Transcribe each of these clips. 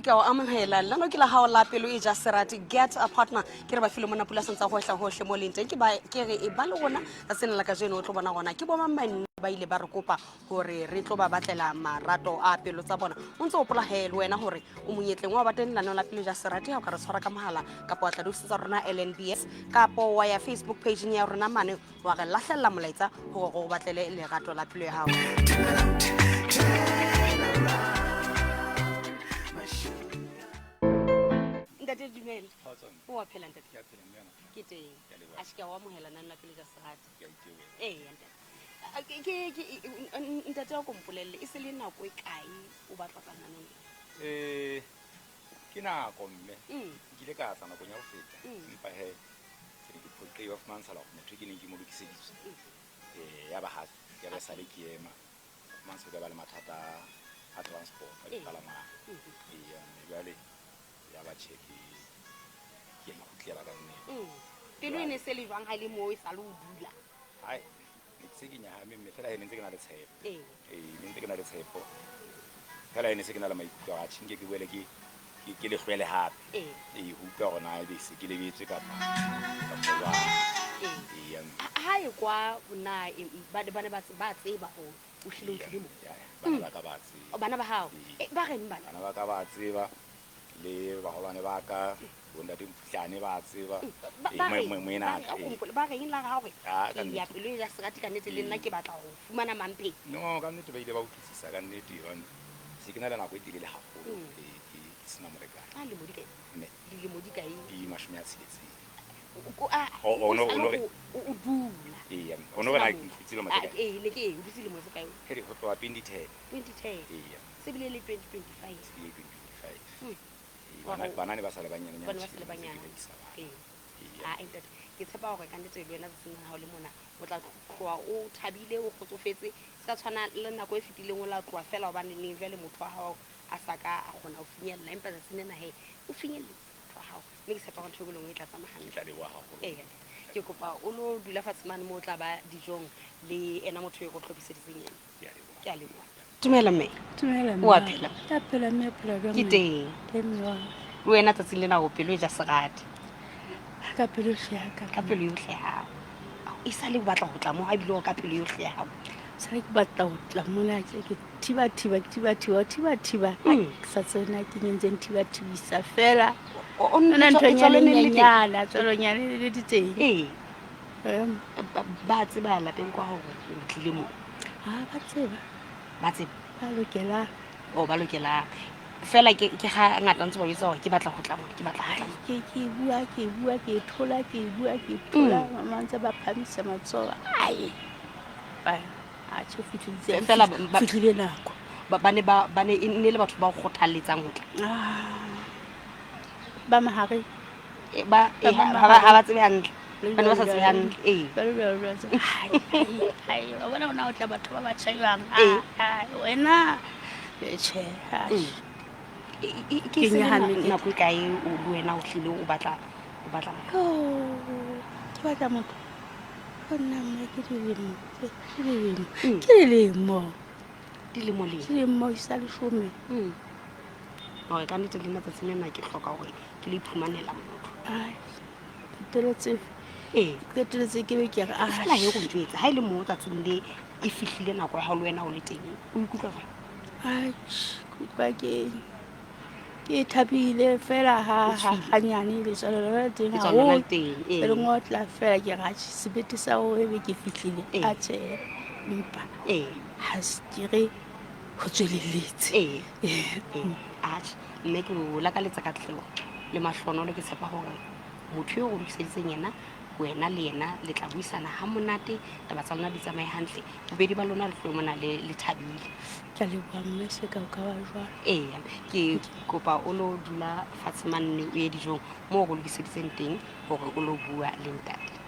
Ke a o amohela lano ke la gago la pelo e ja serati get a partner. Ke re ba file mona pula santsa gotlhe gotlhe mo leng teng. Ke ba ke re e ba le rona tsatsing la kajeno o tlo bona gona ke bo mang ba ile ba re kopa gore re tlo ba batlela marato a pelo tsa bona. O ntse o pola he le wena gore o monyetleng wa ba teng lenaneo la pelo ja serati ha o ka re tshwara ka mohala kapo wa tla diofising tsa rona LNBS kapo wa ya Facebook pageng ya rona mane wa re lahlelela molaetsa gore go batlele lerato la pelo ya gago. Ntate dumela. O wa phela ntate? Ke teng. A se ke a o amohela nang la pelo ja serati. Ee ntate. Ntate wa ko mpolelle e se le nako e kae o batla tla nanong? Ke nako mme. Nkile ka tla nakong ya go feta. Empa he ke ne ke phoqewa fumantshala gore motho e ke neng ke mo lokiseditswe. Ya ba ha ya ba sale ke ema. Fumantsha ba le mathata a transport a dipalangwang. Ee, mme jwale ya ba tjhe ke ke a ikgutlela ka nnete. Pelo e ne se le jwang ha e le moo e sa le o dula? Hai, ne ke se ke nyahame mme fela he ne ntse ke na le tshepo. Ee, ne ntse ke na le tshepo. Fela he ne se ke na le maikutlo a tjhe nke ke boele ke ke le hlwele hape. Ee, ho utlwa hore na ebe se ke lebetswe kapa kapa jwang. Ee, Ha e kwa na ba ne ba tseba hore o hlile o tlile mo? Bana ba ka ba tseba. Bana ba hao? Ba reng bana? Bana ba ka ba tseba le baholwane ba ka bontate Mphutlane ba tseba. Moena ka. Ba reng la hore ke ya pelo ya serati ka nnete le nna ke batla ho fumana mampeng? No, ka nnete ba ile ba utlwisisa ka nnete hobane se ke na le nako e telele haholo ke sena molekane. Ah, lemo di kae? Dilemo di kae? Di 60. O dula. Ee, o no re na ke dilemo tse kae? Ee, ne ke o dutse dilemo tse kae? He, ho tloha 2010. 2010. Ee. Se bile le 2025. Se bile 2025. Bana ne ba sa le banyane. Bana ba sa le banyane. Ee. Ah, ntate, ke tshepa hore ka nnete le wena tsatsing la hao le mona o tla tloha o thabile o kgotsofetse. Se ka tshwana le nako e fetileng o la tloha fela hobane neng jwale motho wa hao a sa ka a kgona ho finyella, empa tsatsing lena he o finyelletse motho wa hao. Mme ke tshepa hore ntho e nngwe le nngwe e tla tsamaya hantle. Ke tla leboha haholo. Ee, ke kopa o lo dula fatshe mane moo o tla ba dijong le ena motho eo re hlophiseditseng yena. Ke a leboha. Ke a leboha. Dumela mme. Dumela mme. O a phela? Ke a phela mme, phela jwang? Ke teng. Teng mme wa. Le wena tsatsing lena o pelo e ja serati. Ka pelo yohle ya ka. Ka pelo yohle ya hao. E sale o batla ho tla mo ha ebile o ka pelo yohle ya hao. Sale ke batla ho tla mona ke thiba thiba ke thiba thiba thiba thiba. Ke sa tsena ke ntse thiba thibisa fela. O nna ntho tswalo nyane ne le teng? nyana, tswalo nyane le di teng. Ee. Ba tseba lapeng kwa hore o tlile mo? Ha ba tseba. Ba tseba. Ba lokela. O ba lokela. Fela ke ga ngata ntse ba jwetsa hore ke batla ho tla mo, ke batla ho tla mo. Ke ke bua, ke bua, ke thola, ke bua, ke thola. Mama ntse ba phamisa matsoho. Ai. Ba a tjhe fihlile. Fela fihlile nako. Ba ne ba ba ne e ne le batho ba kgothalletsang ho tla. Ba mahare. Ba, Ba ha mahare. ba tsebe hantle. Ba ne ba sa tsebe hantle. Ee. Ba le ba ba tse. Ai, ai, wa bona ona o tla batho ba batjha jwang? Ee. Ai, wena. Tjhe, ha. Ke Ke se nyahame ke nako e kae o le wena o hlile o batla o batla motho? Oh, ke batla motho. Ho nna mme ke dilemo, ke dilemo. Ke dilemo. Dilemo le? Ke dilemo di sa leshome. Hore ka nnete le nna tsatsing lena ke hloka hore ke le iphumanela motho. Ai, qetelletse. Ee. Qetelletse ke be ke re, ah. Fela he go njwetse, ha e le moo tsatsing le e fihlile nako ya hao le wena o le teng, o ikutlwa jwang? Ai, ke utlwa ke thabile fela ha O tshwile. hanyane letswalo la le teng Letswalo la haholo. le teng, ee. Le ngotla fela ke re, atjhe, sebete sa ho ebe ke fihlile. Ee. Atjhe, empa Ee. ha se ke re ho tswelelletse. Ee. Ee. Atjhe, mme ke o lakaletsa katleho le mahlonolo, ke tshepa hore motho eo o lokiseditseng yena, wena le yena le tla buisana ha monate, taba tsa lona di tsamaye hantle, bobedi ba lona le tlohe mona le thabile. Ke a leboha mme, se ka o ka ba jwalo. Ee, ke kopa o lo dula fatshe manne o ye dijong moo go lokiseditseng teng hore o lo bua le ntate.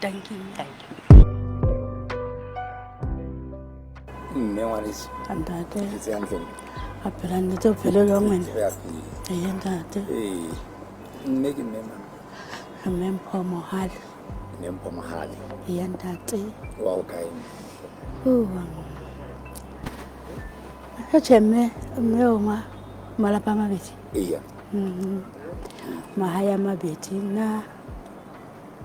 Thank you. Thank you. Mme ngwaneso. Ntate. Ke tse hantle mme. A phela nnete o phele jwang wena? Re a phela. Ee, ntate. Ee. Mme ke mme mang? Mme Mpho Mohale. Mme Mpho Mohale. Ee, ntate. Wa o kae? Oh. Tjhe, mme, mme o ma Malapa a mabedi. Eya. Mahae a mabedi. Nna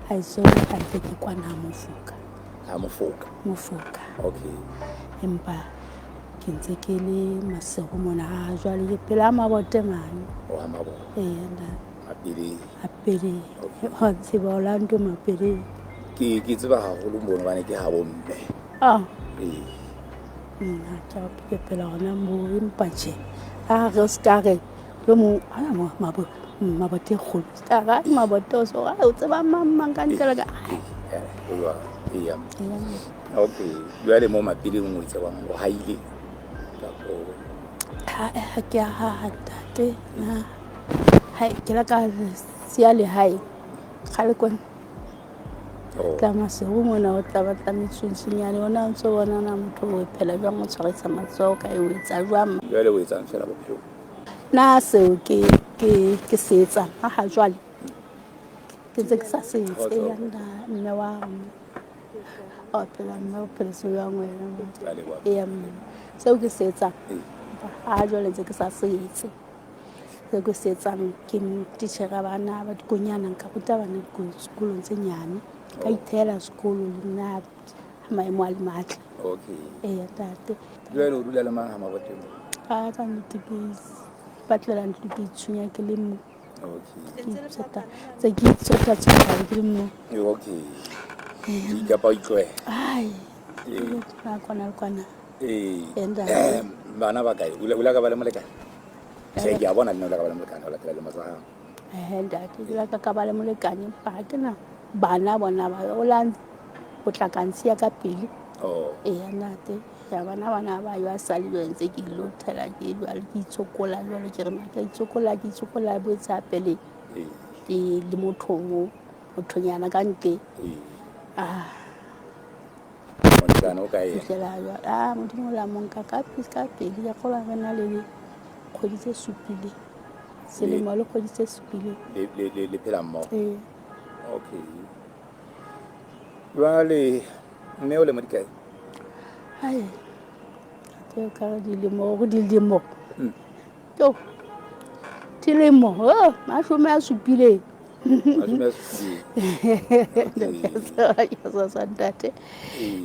haeso hantle ke kwana ha Mofoka. Ha Mofoka. Mofoka. Okay. Empa ke ntse ke le Maseru mona ha jwale ke pela Mabote mane. O ha Mabote. Eya ntate. Mapeleng. Mapeleng. Wa tseba Orlando Mapeleng. Ke tseba haholo mono hobane ke habo mme. Ah. Ee. Nna ke phela hona moo empa tjhe. A re o ska re yo mong ana mo Mabote e kgolo. Ska re Mabote o so o tseba mang mang ka ntle le ka. Eya. Okay. Jwale mo Mapeleng o itse bang o haile kapo ha ke a haha ntate na ha ke la ka siya lehae kgale kwana. Tla Maseru mona o tla batla metswintswinyane ona o ntso bona na motho o phela jwang o tshwarisa matsoho ka e o etsa jwang. Jwale o etsang fela bophelong? Na seo ke se etsang ha ha jwale ke ntse ke sa se etse ya nna mme wa o phela mme o phela se jwang wena. Eya mme seo ke se etsang ha jwale ntse ke sa se etse. Seo ke se etsang ke titjhere bana ba dikonyana nka ruta bana dikolong tse nyane. Ka ithehela sekolo le nna ha maemo a le matle. Okay. Eya ntate. Jwale o dula le mang ha Mabote mo? A ka nnete ke ipatlela ntlo ke itshunya ke le mo. Okay. Tse ke itshota tshota ke le mo. Okay. Ikapa o itlohela. Ai. Ee. Kwana le kwana. Ee. Ntate. Bana ba kae? O la ka ba le molekane? Tjhe, ke a bona le nna o la ka ba le molekane o latela lemo tsa hao. Eh ntate, ke la ka ba le molekane empa ha ke na bana bona ba o la potlaka ntshiya ka pele. Oh. Eya ntate. Ya bana bana ba yo a sale jwale ntse ke ilo thela ke jwale ke itshokola jwale ke re na ke itshokola boetse hape le ke le motho mo mothonyana ka ntle. Ah. Molekane o kae? Fihlela jwale. Ah Modimo la monka ka pele ya kgolwa re na le kgwedi tse supileng. Selemo le kgwedi tse supileng. Le phela mmoho? Ee. Okay. Jwale mme o lemo di kae? Ai. Ke ka re dilemo, go dilemo. To. Dilemo, oh, 70. 70. Ke ntate.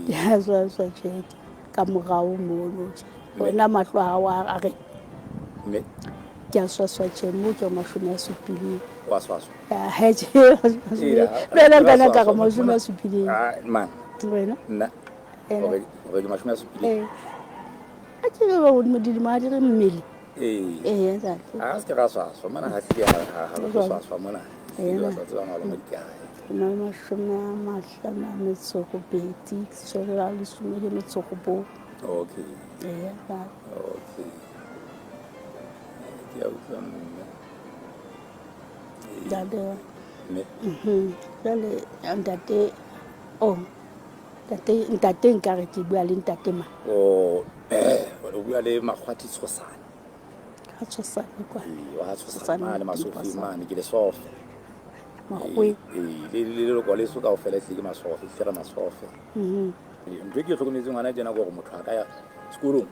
Ke swaswa tjhe ka morao mono. Wena mahlo a hao a re. Mme ke a swaswa tjhe mo ke 70. Wa swaswa. Ha tjhe. Wena kana ka re 70. Ah man. Wena? Nna. Hore ke 70. Eh. A ke re ho dilemo a di re mmele. Ee. Ee ntate. Ha se ke ra swaswa mona ha se ha ha swaswa mona. Ke batla tseba ngwana mo dikae. Ke na le 58, tshwere 19. Okay. Ee ntate. Okay. Ke a utlwa mme. Ntate. Mme. Jwale ntate oh ntate nka re ke bua le ntate ma. Oh, o bua le Makgwathi Tshosane. Ha Tshosane kwa. Ee, wa Tshosane mane Masofe mane ke lesofe. Makgwe. Ee, le leloko leso kaofela ehlile ke masofe, ehlile re masofe. Ntho e ke e hlokometseng hona tjena ke hore motho a ka ya sekolong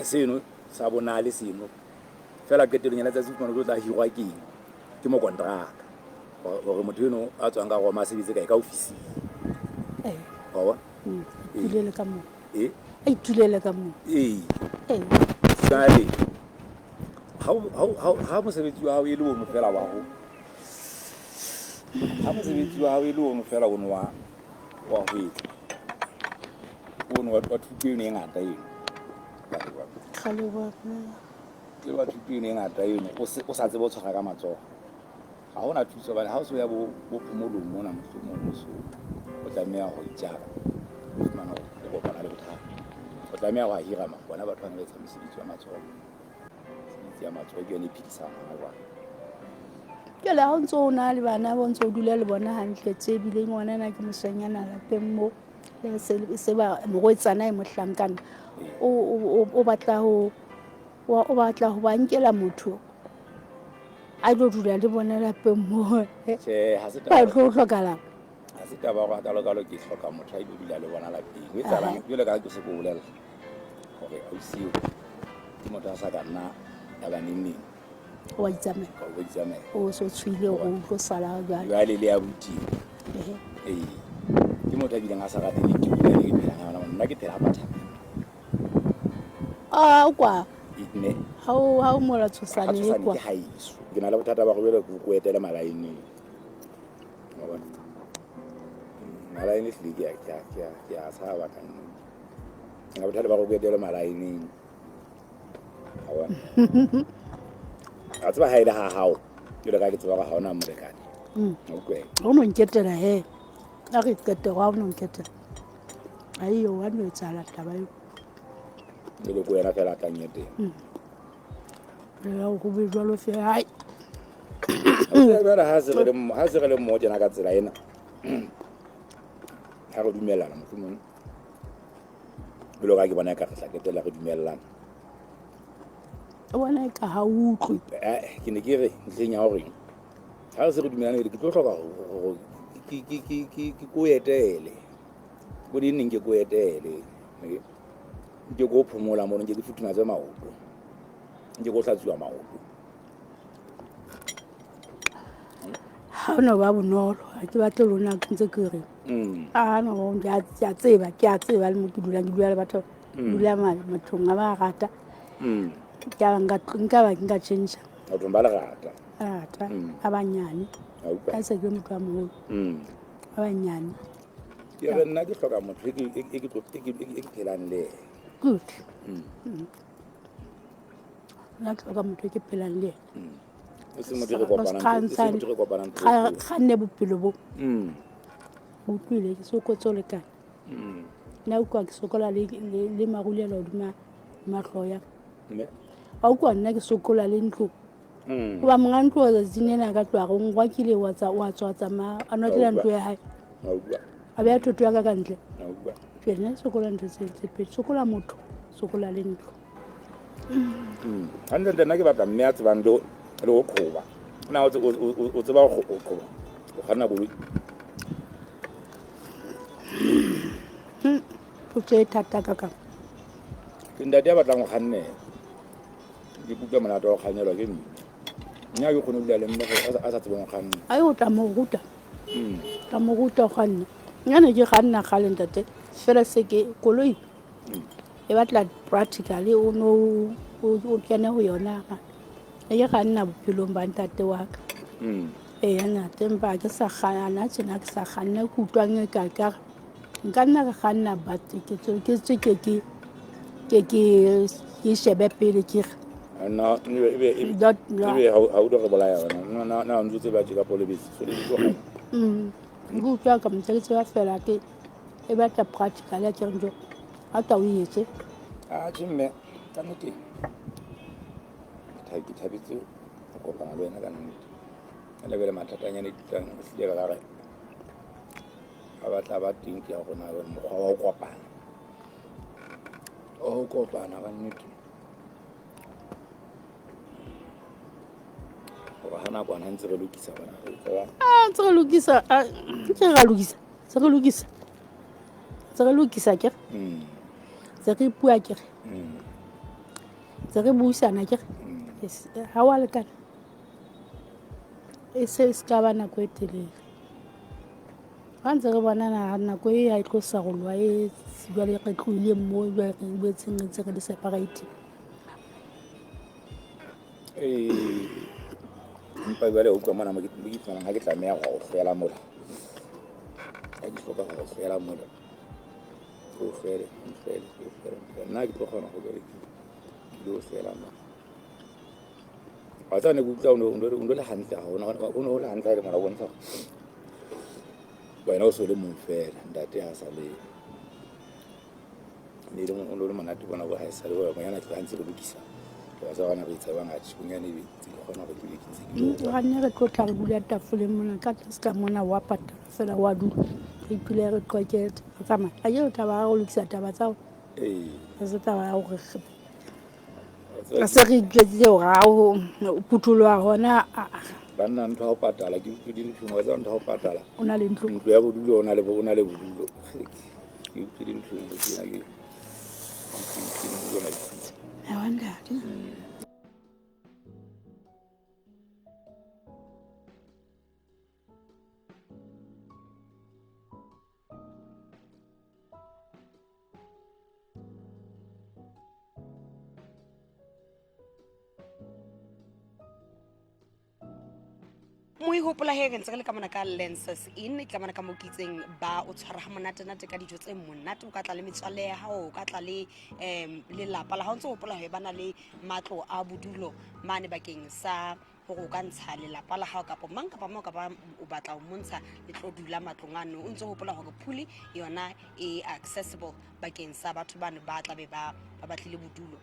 seno sa bonale seno fela qetellong ya letsatsi o fumana o tla hirwa ke eng? Ke mokontraka hore motho eno a tswang ka Roma a sebetse kae ka ofising. Eh. Wa bona? Itulele ka moo. Eh? A itulele ka moo. Ee. Eh. Jwale ha mosebetsi wa hao e le ono fela wa ho. Ha mosebetsi wa hao e le ono fela ono wa ho etsa. Ono wa thuto eno e ngata eno. Kgale wa Ke wa thuto eno e ngata eno o sa tsebe ho tshwara ka matsoho. Ha hona thuso hobane ha o so ya bo phomolong mona mohlomong o so o tlameha ho itjara. O fumana hore o kopana le bothata. O tlameha ho hira bona batho ba ba etsa mosebetsi wa matsoho. Mosebetsi ya matsoho ke yona e phedisang hona jwale. Jwale ha o ntso o na le bana ba ntso o dula le bona hantle tse bileng ngwana ke moshanyana lapeng mo le se ba morwetsana e mohlankana o batla ho o batla ho ba nkela motho a tlo dula le bona lapeng mo. Tjhe, ha se taba. Ba tlo hlokahala. Ha se taba hore hakalo-kalo ke hloka motho a ilo dula le bona lapeng. Ho etsahalang jwale ka ha ke se ke o bolella hore ausi eo ke motho a sa ka nna Ya ba neng neng. Wa itsamela. Wa itsamela. O so tshoile hore o tlo sala jwale. Jwale le abuti. Ehe. Ee. Ke motho a bileng a sa rate le tikoloho e ke phelang ho yona. Nna ke phela ha thata. Ah, o kwa. Ne. Ha o mola tshosane e kwa. Ke haeso. Ke na le bothata ba go jwale ko etele malaeneng. Wa bona? Malaene hlile ke a tshaba ka nnete. Ke na bothata ba go etele malaeneng. Wa bona? A tseba ha e le ha hao. Jwale ka ke tseba gore ha ona molekane. Okay. O no nketela he. A re qete wa o no nketela. Aiyo wa no etsahala taba eo. E le ko wena fela a tlang etela. Ya go be jwalo fela. Hai. Jwale ha se re le mmoho tjena ka tsela ena. Ha re dumellana mohlomong. Jwalo ka ke bona eka re tla qetella re dumellana. O bona eka ha o utlwe. Ke ne ke re ntlheng ya hore ha re se re dumellane ke tlo hloka hore ke ko etele. Ko di neng ke ko etele. Nke ko phomola mono, nke ke futhumatse maoto. Nke ko hlatsuwa maoto. Ha o no ba bonolo, ha ke batle lona ke ntse ke re. Ha no ke a tseba, ke a tseba le mo ke dulang, ke dula le batho. Dula mathong a ba rata. Ke a nka ba nka change. Bathong ba lerata. Rata, a banyane. Ka se ke motho a moholo. A banyane. Ke re nna ke hloka motho e ke phelang le yena. Good. Nna ke hloka motho e ke phelang le yena. E se motho re kopanang. Kganne bophelo bo. Utlwile ke sokotse o lekane. Nna utlwa ke sokola le marulelo hodima mahlo ya. A utlwa nna ke sokola le ntlo. Hoba monga ntlo tsatsing lena ka tloha re o ngwakile wa tswa tsamaya a notlela ntlo ya hae. A beha thoto ya ka ka ntle. Ke nna sokola ntho tse pedi, sokola motho, sokola le ntlo. Hantle nna ke batla mme a tsebang le ho qhoba. Na o tseba ho qhoba? O kganna koloi? Potso e thata ka ka. Ke ntate ya batlang ho kgannela. Ke kutlwa monate wa ho kgannelwa ke mme. Nna ha ke kgone ho dula le mme a sa tsebeng ho kganna. Ai o tla mo ruta. Tla mo ruta ho kganna. Nna ne ke kganna kgale ntate. Fela se ke koloi e batla practically o no o kene ho yona. Ne ke kganna bophelong ba ntate wa ka. Eya ntate, empa ke sa kganna tjena ke sa kganna ke utlwang e ka ka nka nna ka kganna but ke tswe ke ke shebe pele ke re. No, ebe ha o tlo re bolaya wena. Na o ntse tseba tje ka polebetsi. So le tlo kganna. Ke utlwa ka motho ke tseba fela ke e batla practical ya ke re ntho ha ta o etse. Ah, tjhe mme, ka nnete. Ke thabetse ho kopana le wena ka nnete. Ka lebele mathatanyana e tlang hlile ka re ha batla ba teng ke ya rona mokgwa wa ho kopana. O kopana ka nnete. Hore ha nakwana ntse re lokisa bona re tseba. Ah, ntse re lokisa, ke ra lokisa. Se re lokisa. Se re lokisa ke re. Se re bua ke re. Se re buisana ke re. Ha wa lekana. E se se ka ba nako e telele. Ha ntse re bonana nako e ha e tlo sarolwa e jwale re tlohile mo jwale re boetseng re ntse re le separate. Empa jwale o utlwa mona mo ke ifumanang ha ke tlameha ho hlwela mola. Ha ke hloka ho hlwela mola. Ho hlwele, hlwele, hlwele. Nna ke tlo kgona ho jwale ke lo hlwela mola. Wa tseba ne ke utlwa o no le hantle haholo, o no le hantle ha e le mona o bontsha hore wena o so le mong fela, ntate ha sa le. Ne le o le monate bona bo ha e sa le wena bonyane tlo ha ntse re lokisa. Wa tseba re tsebang atjhe bonyane ebe tse ke kgona hore ke be ke ntse ke lo. Ra nne re tlo tla re bula tafoleng mona ka tlase ka mona wa patala fela wa dula. Re ipule re qoqete re tsamaya. Ha ke taba ya ho lokisa taba tsa hao. Ee. Ha se taba ya hore re se re itjwetsitse hore ha o phutholoha hona. Banna ntho ya ho patala ke utlwe di nthong, wa tseba ntho ya ho patala. O na le ntlo. Ntlo ya bodulo o na le bodulo. Ke utlwe di nthong ke I wonder. Mo ihopola he re ntse re le ka mona ka Lenses Inn, ke tla mona ka mo ke itseng ba o tshwara ha monatenate ka dijo tse monate. O ka tla le metswalle ya hao, o ka tla le lelapa la hao. Ntse o hopola he ba na le matlo a bodulo mane bakeng sa hore o ka ntsha lelapa la hao kapa mang kapa mang kapa o batla ho montsha le tlo dula matlong ano. O ntse o hopola hore pool yona e accessible bakeng sa batho bano ba tlabe ba batlile bodulo.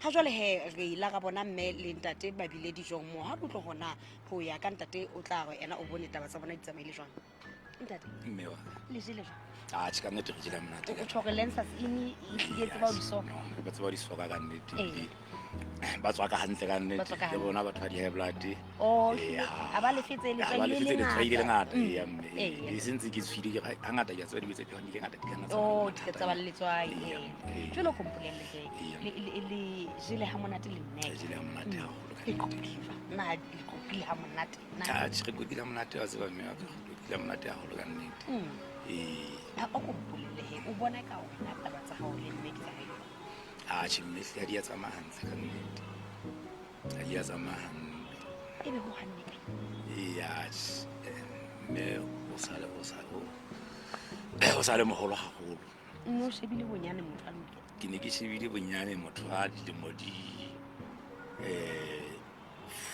Ha jwale he re ila ra bona mme le ntate ba bile dijong moo. Ha re utlwe hona ho ya ka ntate, o tla re ena o bone taba tsa bona di tsamaile jwang. Ntate, mme wa le jele jwang? Atjhe, ka nnete re jele monate. O tjho hore Lenses Inn e hlile tseba ho di soka? No, ba tseba ho di soka ka nnete. Ee. Ba tswa ka hantle ka Ba nnete. tswa ka Le hantle. bona batho ba di-high blood. Oh, Ee, hlile. ha. Ha ba lefetse Ha ba letswai le lefetse letswai le lengata. lengata, ee, mme. Ee. E se ntse ke tshwile, ke re, hangata ke a tseba dijo tse phehwang di le ngata, di ka nna tsa ba Oh, le di ka tsa ba le letswai, Ee, ee. ee. Jwale o ko mpolelle he. Ee. Le jele ha monate le nne. Re jele ha monate haholo ka Le nnete. qoqile jwang? Na le qoqile ha monate? Na? Atjhe, re qoqile ha monate, wa tseba mme wa ka, re qoqile ha monate haholo ka nnete. Ee. A o ko mpolelle he, o bona ka wena taba tsa hao le mme di tsamaile jwang? Atjhe, mme hlile ha di a tsamaya hantle ka nnete. Ha di a tsamaya hampe. Ebe ho hanne kae? Ee, atjhe, mme o sale, o sa, o sale moholo haholo. Mme o shebile bonyane motho a lokela? Ke ne ke shebile bonyane motho a dilemo di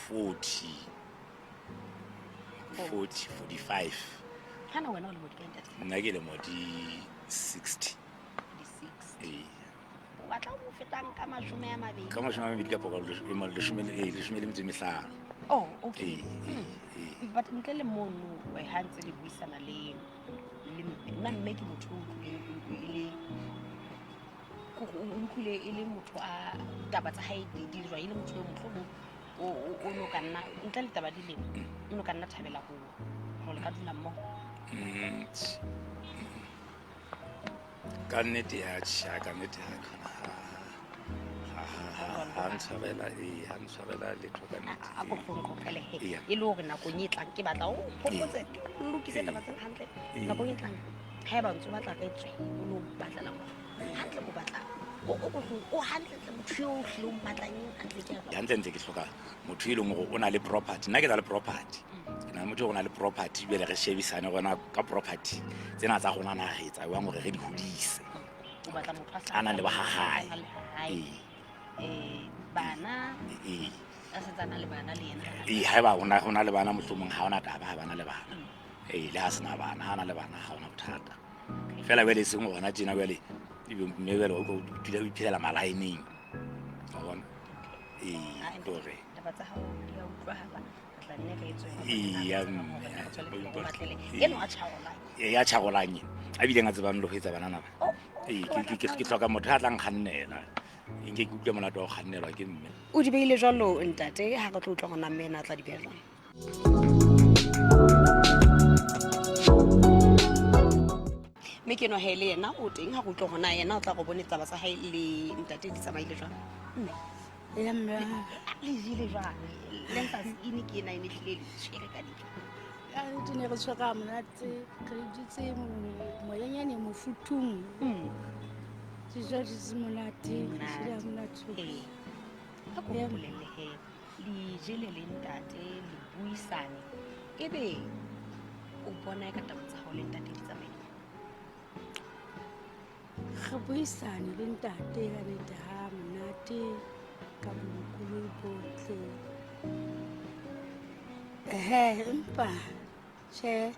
40, 40, 45. Hana wena o lemo di kae, ntate? Nna ke lemo di 60. Di 60. Ee. O batla ho fetang ka 20. Ka 20 kapa ka leshome le metso e mehlano. Oh, okay. Ee, ee, ee. But ntle le mono, ha ntse le buisana le mme, nna mme ke motho o utlwileng e le, kore o utlwile e le motho a taba tsa hae di jwang, e le motho e mohlomong o no ka nna, ntle le taba di leng, o no ka nna thabela ho le ka dula mmoho. Ka nnete ya tjha, ka nnete ha ha ntshwarela, ee, ha ntshwarela letho ka nnete. A ko nqoqele he. Eya. E le hore nakong e tlang ke batla o hopotse, o lokise taba tsena hantle. Ee. Nakong e tlang haeba o ntso batla re tswe, o lo batlela motho. Hantle o batla, o hantle motho eo o hlileng o mmatlang eo hantle ke a jwang? Hantle ntle ke hloka motho e leng hore o na le property. Nna ke na le property. Ke na le motho o na le property, jwale re shebisane rona ka property tsena tsa rona na re etsa jwang hore re di hodise. O batla motho a sa A nang le ba ha hae. A nang le ha hae. Ee. Bana, Ee. a setse a na le bana le yena. Ee, haeba ho na le bana mohlomong ha hona taba ha bana le bana. Ee, le ha sena bana, ha na le bana ha hona bothata. Feela jwale e seng hona tjena jwale, ebe mme jwale o utlwa o dula o iphelela malaeneng. Wa bona? Ee, Ah, ke hore taba tsa hao di a utlwahala. Re tla nne re tswe. Ee, ya Re mme, tswele pele re ee. batlele. Eno a tjharolang. Ee, ya tjharolang e. A bileng a tsebang le ho etsa banana ba. Oh, Ee, ke hloka motho a tla nkgannela. Nke ke utlwe monate wa ho kgannelwa ke mme. O di beile jwalo ntate, ha re tlo utlwa hore na mme ena a tla di beha jwang. Mme ke enwa he le yena o teng, ha re utlwe hore na yena o tla re bone taba tsa hae le ntate di tsamaile jwang. Mme. Eya, mme. Le jele jwang? Lenses Inn ke ena e ne hlile le tshwere ka dijo. Ka nnete ne re tshwere ha monate, re dutse moyanyane mofuthung. Dijo di se monate, re jele ha monate. Ee. Ha ko Eya. mpolelle he, le jele le ntate, le buisane. Ebe o bona ka taba tsa hao le ntate di tsamaile? Re buisane le ntate ka nnete ha monate, ka bolokolohi botle. Ehe, empa tjhe,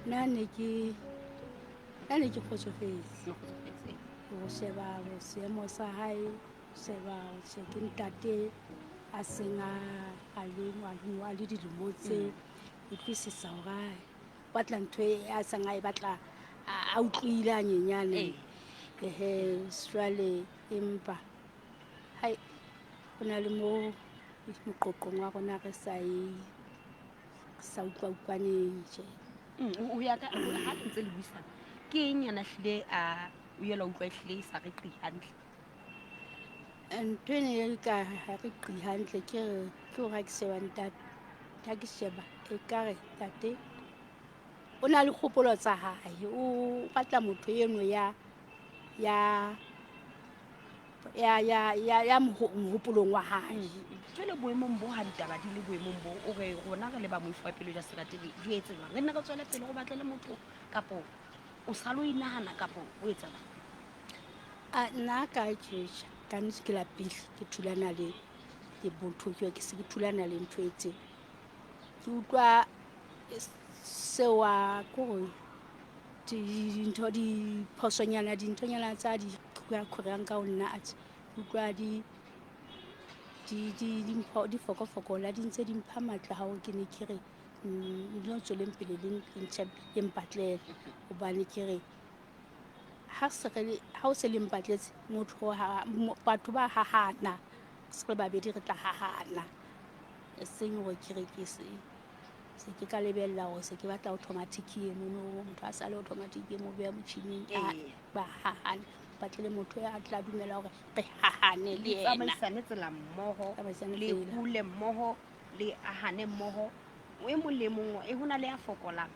nna ne ke, nna ne ke kgotsofetse. Ne kgotsofetse. Ho sheba seemo sa hae, ho sheba tjhe ke ntate a seng a le a le dilemo tse, utlwisisa hore a batla ntho e a seng a e batla, a utlwile hanyenyane. Ee. Ehe, jwale empa hai, ho na le mo moqoqong wa rona re sa e, re sa utlwa utlwaneng tje. O ya ka, ha le ntse le buisana, ke eng yana hlile a, o ile wa utlwa e hlile e sa re qi hantle? Ntho ene e ka ha re qi hantle ke re, ke hore ha ke sheba ntate, ha ke sheba ekare ntate o na le kgopolo tsa hae, o batla motho eno ya ya ya ya ya mohopolong wa hae. Jwale boemong bo ha ditaba di le boemong bo, o re rona re le ba moifo wa pelo ja serati re etse jwang? Re nne re tswele pele go batlele motho kapo o sa lo inahana kapo o etsa jwang? A nna ka ke ka nnete ke la pele ke thulana le le botho ke ke se ke thulana le ntho e tse. Ke utlwa seo a kore dintho diphosonyana dinthonyana tsa di khorang ka ho nna atjhe ke utlwa di di di dimpho di fokofokola di ntse di mpha matla ha ke ne ke re no tsweleng pele le le mpatlele hobane ke re ha se re ha o se le mpatletse motho ha batho ba hahana se re babedi re tla hahana e seng hore ke re ke se se ke ka lebella hore se ke batla automatic e mono motho a sale automatic e mo beha motjhining ba hahane batlele motho ya tla dumela hore re hahane le yena tsamaisane tsela mmoho le hule mmoho le ahane mmoho e mong le mong e hona le a fokolang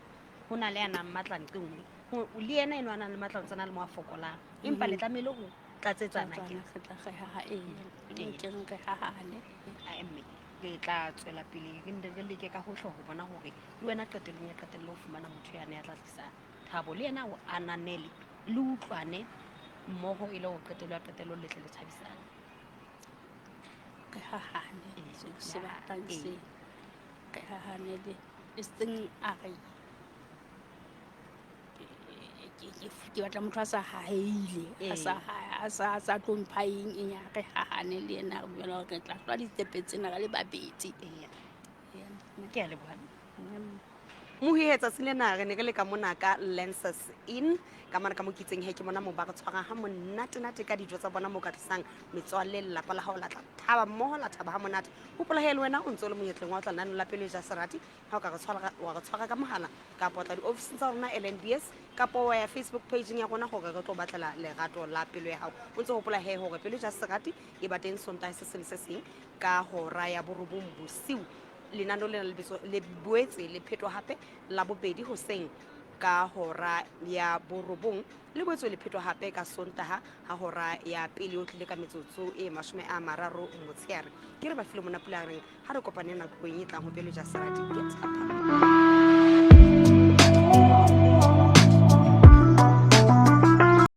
ho na le a nang matla nqe nngwe le yena eno a nang le matla o tsena le mo a fokolang empa le tlamehile ho tlatsetsana ke ke re hahane mme re tla tswela pele re nne re leke ka hohle ho bona hore le wena qetellong ya qetello o fumana motho yane ya tla tlisa thabo le yena o ananele le utlwane mmoho e le ho qetello ya qetello le tle le thabisane re hahane se batlang se re hahane le e seng a re ke batla motho a sa haile a sa a sa sa tlo mpha eng eng a re hahane le yena re dumela hore re tla hlwa ditepe tsena re le babedi. Ke a leboha. Mohihe tsatsi lena re ne re le ka mona ka Lenses Inn ka mona ka mo kitseng he ke mona mo ba re tshwarang ha monate-nate ka dijo tsa bona mo ka tlisang metswalle lelapa la hao la tla thaba mmoho la thaba ha monate. Hopola he le wena o ntse o le monyetleng wa ho tla lenaneo la pelo ja serati ha o ka re tshwara wa re tshwara ka mohala kapa wa tla diofising tsa rona LNBS kapa wa ya Facebook pageng ya rona hore re tlo batlela lerato la pelo ya hao. O ntse hopola he hore pelo ja serati e ba teng Sontaha se seng se seng ka hora ya borobong bosiu. Lenaneo lena le boetse le phetwa hape la bobedi hoseng ka hora ya borobong le boetswe le phetwa hape ka Sontaha ha hora ya pele o tlile ka metsotso e 30 motshehare. Ke re ba file mona pula reng ha re kopane nakong e tlang ho pelo ja serati. Get up.